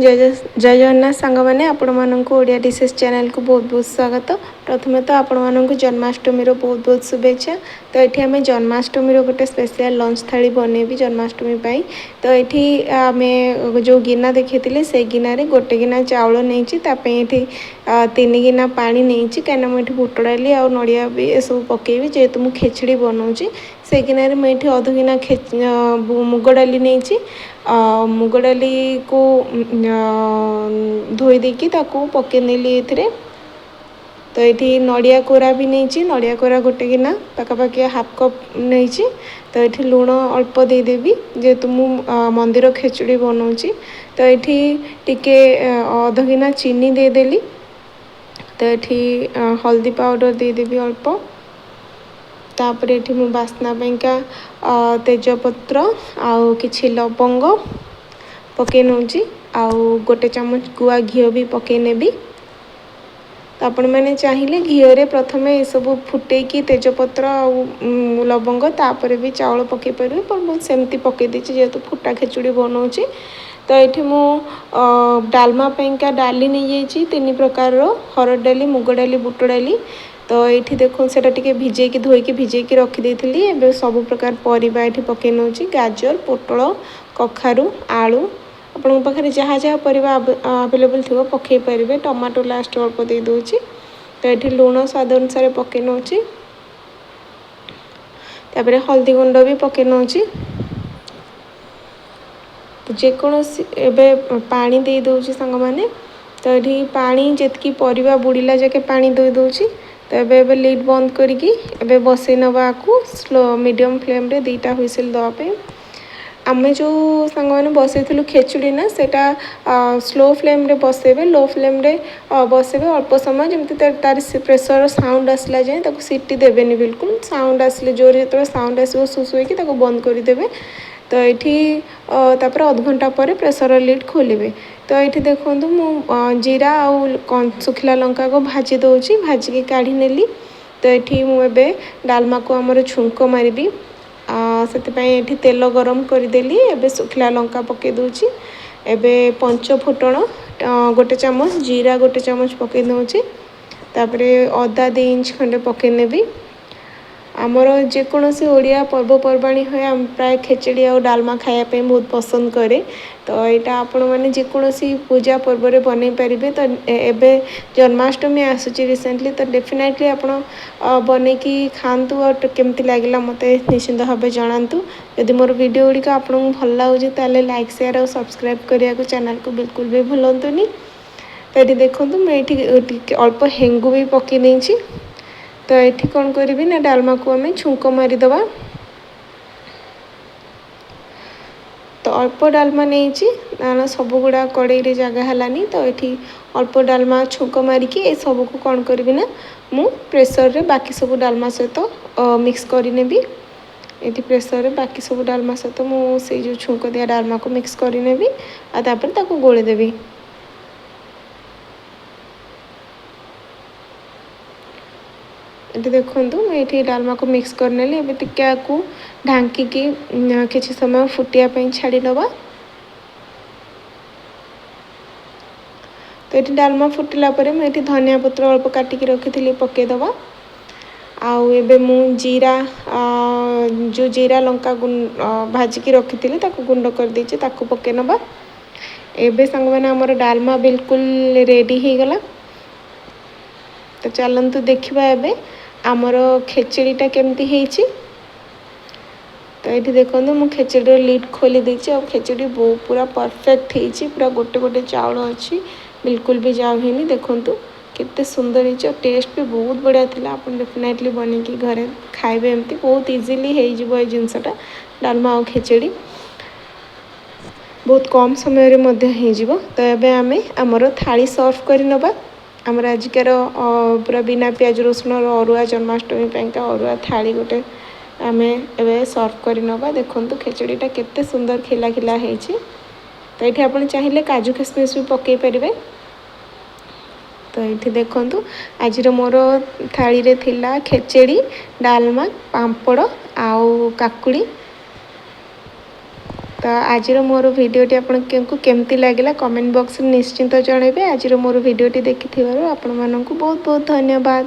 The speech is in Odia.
ଜୟ ଜୟ ଜଗନ୍ନାଥ ସାଙ୍ଗମାନେ, ଆପଣମାନଙ୍କୁ ଓଡ଼ିଆ ଡିସେସ୍ ଚ୍ୟାନେଲକୁ ବହୁତ ବହୁତ ସ୍ୱାଗତ। ପ୍ରଥମେ ତ ଆପଣମାନଙ୍କୁ ଜନ୍ମାଷ୍ଟମୀର ବହୁତ ବହୁତ ଶୁଭେଚ୍ଛା। ତ ଏଠି ଆମେ ଜନ୍ମାଷ୍ଟମୀର ଗୋଟେ ସ୍ପେଶିଆଲ ଲଞ୍ଚ ଥାଳି ବନେଇବି ଜନ୍ମାଷ୍ଟମୀ ପାଇଁ। ତ ଏଠି ଆମେ ଯେଉଁ ଗିନା ଦେଖେଇଥିଲେ, ସେଇ ଗିନାରେ ଗୋଟେ ଗିନା ଚାଉଳ ନେଇଛି। ତା ପାଇଁ ଏଠି 3 ଗିନା ପାଣି ନେଇଛି, କାହିଁକିନା ମୁଁ ଏଠି ବୁଟ ଡାଲି ଆଉ ନଡ଼ିଆ ବି ଏସବୁ ପକେଇବି, ଯେହେତୁ ମୁଁ ଖେଚୁଡ଼ି ବନାଉଛି। ସେଇ ଗିନାରେ ମୁଁ ଏଠି ଅଧ ଗିନା ମୁଗ ଡାଲି ନେଇଛି। ମୁଗ ଡାଲିକୁ ଧୋଇ ଦେଇକି ତାକୁ ପକେଇ ନେଲି ଏଥିରେ। ତ ଏଠି ନଡ଼ିଆ କୋରା ବି ନେଇଛି। ନଡ଼ିଆ କୋରା ଗୋଟେ ଗିନା ପାଖାପାଖି ହାଫ୍ କପ୍ ନେଇଛି। ତ ଏଠି ଲୁଣ ଅଳ୍ପ ଦେଇଦେବି, ଯେହେତୁ ମୁଁ ମନ୍ଦିର ଖେଚୁଡ଼ି ବନାଉଛି। ତ ଏଠି ଟିକେ ଅଧ ଗିନା ଚିନି ଦେଇଦେଲି। ତ ଏଠି ହଳଦୀ ପାଉଡ଼ର ଦେଇଦେବି ଅଳ୍ପ। ତାପରେ ଏଠି ମୁଁ ବାସ୍ନା ପାଇଁକା ତେଜପତ୍ର ଆଉ କିଛି ଲବଙ୍ଗ ପକାଇ ନେଉଛି, ଆଉ ଗୋଟେ ଚାମଚ ଗୁଆ ଘିଅ ବି ପକାଇ ନେବି। ତ ଆପଣମାନେ ଚାହିଁଲେ ଘିଅରେ ପ୍ରଥମେ ଏସବୁ ଫୁଟେଇକି ତେଜପତ୍ର ଆଉ ଲବଙ୍ଗ, ତାପରେ ବି ଚାଉଳ ପକାଇ ପାରିବେ, પણ ମୁଁ ସେମିତି ପକାଇ ଦେଇଛି, ଯେହେତୁ ଫୁଟା ଖେଚୁଡ଼ି ବନାଉଛି। ତ ଏଠି ମୁଁ ଡାଲମା ପାଇଁକା ଡାଲି ନେଇଯାଇଛି 3 ପ୍ରକାରର, ହରଡ଼ ଡାଲି, ମୁଗ ଡାଲି, ବୁଟ ଡାଲି। ତ ଏଇଠି ଦେଖୁନ୍, ସେଇଟା ଟିକେ ଭିଜେଇକି, ଧୋଇକି ଭିଜେଇକି ରଖିଦେଇଥିଲି। ଏବେ ସବୁ ପ୍ରକାର ପରିବା ଏଠି ପକାଇ ନେଉଛି, ଗାଜର, ପୋଟଳ, କଖାରୁ, ଆଳୁ। ଆପଣଙ୍କ ପାଖରେ ଯାହା ଯାହା ପରିବା ଆଭେଲେବୁଲ୍ ଥିବ ପକାଇ ପାରିବେ। ଟମାଟୋ ଲାଷ୍ଟ ଅଳ୍ପ ଦେଇଦେଉଛି। ତ ଏଠି ଲୁଣ ସ୍ୱାଦ ଅନୁସାରେ ପକାଇ ନେଉଛି। ତାପରେ ହଳଦୀ ଗୁଣ୍ଡ ବି ପକାଇ ନେଉଛି। ଯେକୌଣସି ଏବେ ପାଣି ଦେଇଦେଉଛି ସାଙ୍ଗମାନେ। ତ ଏଠି ପାଣି ଯେତିକି ପରିବା ବୁଡ଼ିଲା ଯାକେ ପାଣି ଦେଇଦେଉଛି। ତ ଏବେ ଲିଡ୍ ବନ୍ଦ କରିକି ଏବେ ବସେଇ ନେବା ଆକୁ ସ୍ଲୋ ମିଡ଼ିୟମ୍ ଫ୍ଲେମ୍ରେ 2ଟା ହୁଇସିଲ୍ ଦେବା ପାଇଁ। ଆମେ ଯେଉଁ ସାଙ୍ଗମାନେ ବସେଇଥିଲୁ ଖେଚୁଡ଼ି ନା, ସେଇଟା ସ୍ଲୋ ଫ୍ଲେମ୍ରେ ବସେଇବେ, ଲୋ ଫ୍ଲେମ୍ରେ ବସେଇବେ ଅଳ୍ପ ସମୟ, ଯେମିତି ତାର ପ୍ରେସର ସାଉଣ୍ଡ ଆସିଲା ଯାଏଁ ତାକୁ ସିଟି ଦେବେନି ବିଲକୁଲ। ସାଉଣ୍ଡ ଆସିଲେ, ଜୋରରେ ଯେତେବେଳେ ସାଉଣ୍ଡ ଆସିବ ସୁସୁ ହେଇକି, ତାକୁ ବନ୍ଦ କରିଦେବେ। ତ ଏଇଠି ତାପରେ ଅଧଘଣ୍ଟା ପରେ ପ୍ରେସର ଲିଡ୍ ଖୋଲିବେ। ତ ଏଇଠି ଦେଖନ୍ତୁ, ମୁଁ ଜିରା ଆଉ ଶୁଖିଲା ଲଙ୍କାକୁ ଭାଜି ଦେଉଛି। ଭାଜିକି କାଢ଼ି ନେଲି। ତ ଏଠି ମୁଁ ଏବେ ଡାଲମାକୁ ଆମର ଛୁଙ୍କ ମାରିବି, ସେଥିପାଇଁ ଏଠି ତେଲ ଗରମ କରିଦେଲି। ଏବେ ଶୁଖିଲା ଲଙ୍କା ପକାଇ ଦେଉଛି। ଏବେ ପଞ୍ଚ ଫୁଟଣ ଗୋଟେ ଚାମଚ, ଜିରା ଗୋଟେ ଚାମଚ ପକାଇ ଦେଉଛି। ତାପରେ ଅଦା 2 ଇଞ୍ଚ ଖଣ୍ଡେ ପକାଇ ନେବି। ଆମର ଯେକୌଣସି ଓଡ଼ିଆ ପର୍ବପର୍ବାଣୀ ହୁଏ, ଆମେ ପ୍ରାୟ ଖେଚେଡ଼ି ଆଉ ଡାଲମା ଖାଇବା ପାଇଁ ବହୁତ ପସନ୍ଦ କରେ। ତ ଏଇଟା ଆପଣମାନେ ଯେକୌଣସି ପୂଜା ପର୍ବରେ ବନେଇ ପାରିବେ। ତ ଏବେ ଜନ୍ମାଷ୍ଟମୀ ଆସୁଛି ରିସେଣ୍ଟଲି, ତ ଡେଫିନେଟଲି ଆପଣ ବନେଇକି ଖାଆନ୍ତୁ ଆଉ କେମିତି ଲାଗିଲା ମୋତେ ନିଶ୍ଚିନ୍ତ ଭାବେ ଜଣାନ୍ତୁ। ଯଦି ମୋର ଭିଡ଼ିଓ ଗୁଡ଼ିକ ଆପଣଙ୍କୁ ଭଲ ଲାଗୁଛି, ତାହେଲେ ଲାଇକ୍, ସେୟାର ଆଉ ସବସ୍କ୍ରାଇବ୍ କରିବାକୁ ଚ୍ୟାନେଲକୁ ବିଲକୁଲ ବି ଭୁଲନ୍ତୁନି। ତ ଏଠି ଦେଖନ୍ତୁ, ମୁଁ ଏଇଠି ଟିକେ ଅଳ୍ପ ହେଙ୍ଗୁ ବି ପକାଇ ଦେଇଛି। ତ ଏଠି କ'ଣ କରିବି ନା, ଡାଲମାକୁ ଆମେ ଛୁଙ୍କ ମାରିଦେବା। ତ ଅଳ୍ପ ଡାଲମା ନେଇଛି, କାରଣ ସବୁଗୁଡ଼ା କଡ଼େଇରେ ଜାଗା ହେଲାନି। ତ ଏଠି ଅଳ୍ପ ଡାଲମା ଛୁଙ୍କ ମାରିକି ଏସବୁକୁ କ'ଣ କରିବି ନା, ମୁଁ ପ୍ରେସରରେ ବାକି ସବୁ ଡାଲମା ସହିତ ମିକ୍ସ କରିନେବି। ଏଠି ପ୍ରେସରରେ ବାକି ସବୁ ଡାଲମା ସହିତ ମୁଁ ସେଇ ଯେଉଁ ଛୁଙ୍କ ଦିଆ ଡାଲମାକୁ ମିକ୍ସ କରିନେବି ଆଉ ତାପରେ ତାକୁ ଗୋଳେଇ ଦେବି। ଏଠି ଦେଖନ୍ତୁ, ମୁଁ ଏଇଠି ଡାଲମାକୁ ମିକ୍ସ କରିନେଲି। ଏବେ ଟିକେ ଆକୁ ଢାଙ୍କିକି କିଛି ସମୟ ଫୁଟିବା ପାଇଁ ଛାଡ଼ିଦେବା। ତ ଏଠି ଡାଲମା ଫୁଟିଲା ପରେ ମୁଁ ଏଠି ଧନିଆ ପତ୍ର ଅଳ୍ପ କାଟିକି ରଖିଥିଲି, ପକାଇଦେବା। ଆଉ ଏବେ ମୁଁ ଜିରା, ଯେଉଁ ଜିରା ଲଙ୍କା ଭାଜିକି ରଖିଥିଲି, ତାକୁ ଗୁଣ୍ଡ କରିଦେଇଛି, ତାକୁ ପକାଇ ନେବା। ଏବେ ସାଙ୍ଗମାନେ, ଆମର ଡାଲମା ବିଲକୁଲ ରେଡ଼ି ହେଇଗଲା। ତ ଚାଲନ୍ତୁ ଦେଖିବା ଏବେ ଆମର ଖେଚେଡ଼ିଟା କେମିତି ହେଇଛି। ତ ଏଇଠି ଦେଖନ୍ତୁ, ମୁଁ ଖେଚେଡ଼ିର ଲିଡ୍ ଖୋଲି ଦେଇଛି ଆଉ ଖେଚେଡ଼ି ପୁରା ପରଫେକ୍ଟ ହେଇଛି। ପୁରା ଗୋଟେ ଗୋଟେ ଚାଉଳ ଅଛି, ବିଲକୁଲ ବି ଯାଉ ହେଇନି। ଦେଖନ୍ତୁ କେତେ ସୁନ୍ଦର ହେଇଛି ଆଉ ଟେଷ୍ଟ ବି ବହୁତ ବଢ଼ିଆ ଥିଲା। ଆପଣ ଡେଫିନେଟଲି ବନେଇକି ଘରେ ଖାଇବେ। ଏମିତି ବହୁତ ଇଜିଲି ହେଇଯିବ ଏ ଜିନିଷଟା। ଡାଲମା ଆଉ ଖେଚେଡ଼ି ବହୁତ କମ୍ ସମୟରେ ମଧ୍ୟ ହେଇଯିବ। ତ ଏବେ ଆମେ ଆମର ଥାଳି ସର୍ଭ କରିନେବା। ଆମର ଆଜିକାର ପୁରା ବିନା ପିଆଜ ରସୁଣର ଅରୁଆ, ଜନ୍ମାଷ୍ଟମୀ ପାଇଁକା ଅରୁଆ ଥାଳି ଗୋଟେ ଆମେ ଏବେ ସର୍ଭ କରିନେବା। ଦେଖନ୍ତୁ ଖେଚୁଡ଼ିଟା କେତେ ସୁନ୍ଦର ଖିଲା ଖିଲା ହେଇଛି। ତ ଏଇଠି ଆପଣ ଚାହିଁଲେ କାଜୁ କିସମିସ୍ ବି ପକାଇ ପାରିବେ। ତ ଏଇଠି ଦେଖନ୍ତୁ, ଆଜିର ମୋର ଥାଳିରେ ଥିଲା ଖେଚେଡ଼ି, ଡାଲମା, ପାମ୍ପଡ଼ ଆଉ କାକୁଡ଼ି। ତ ତ ଆଜିର ମୋର ଭିଡ଼ିଓଟି ଆପଣଙ୍କୁ କେମିତି ଲାଗିଲା, କମେଣ୍ଟ ବକ୍ସରେ ନିଶ୍ଚିନ୍ତ ଜଣାଇବେ। ଆଜିର ମୋର ଭିଡ଼ିଓଟି ଦେଖିଥିବାରୁ ଆପଣମାନଙ୍କୁ ବହୁତ ବହୁତ ଧନ୍ୟବାଦ।